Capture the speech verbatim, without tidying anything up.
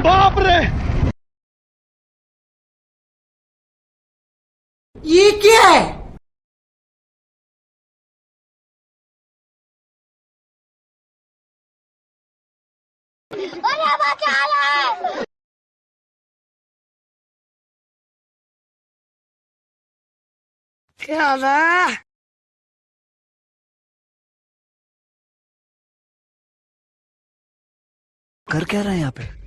बाप रे! ये क्या है? अरे बचा ले! क्या बा? कर क्या रहा है यहाँ पे?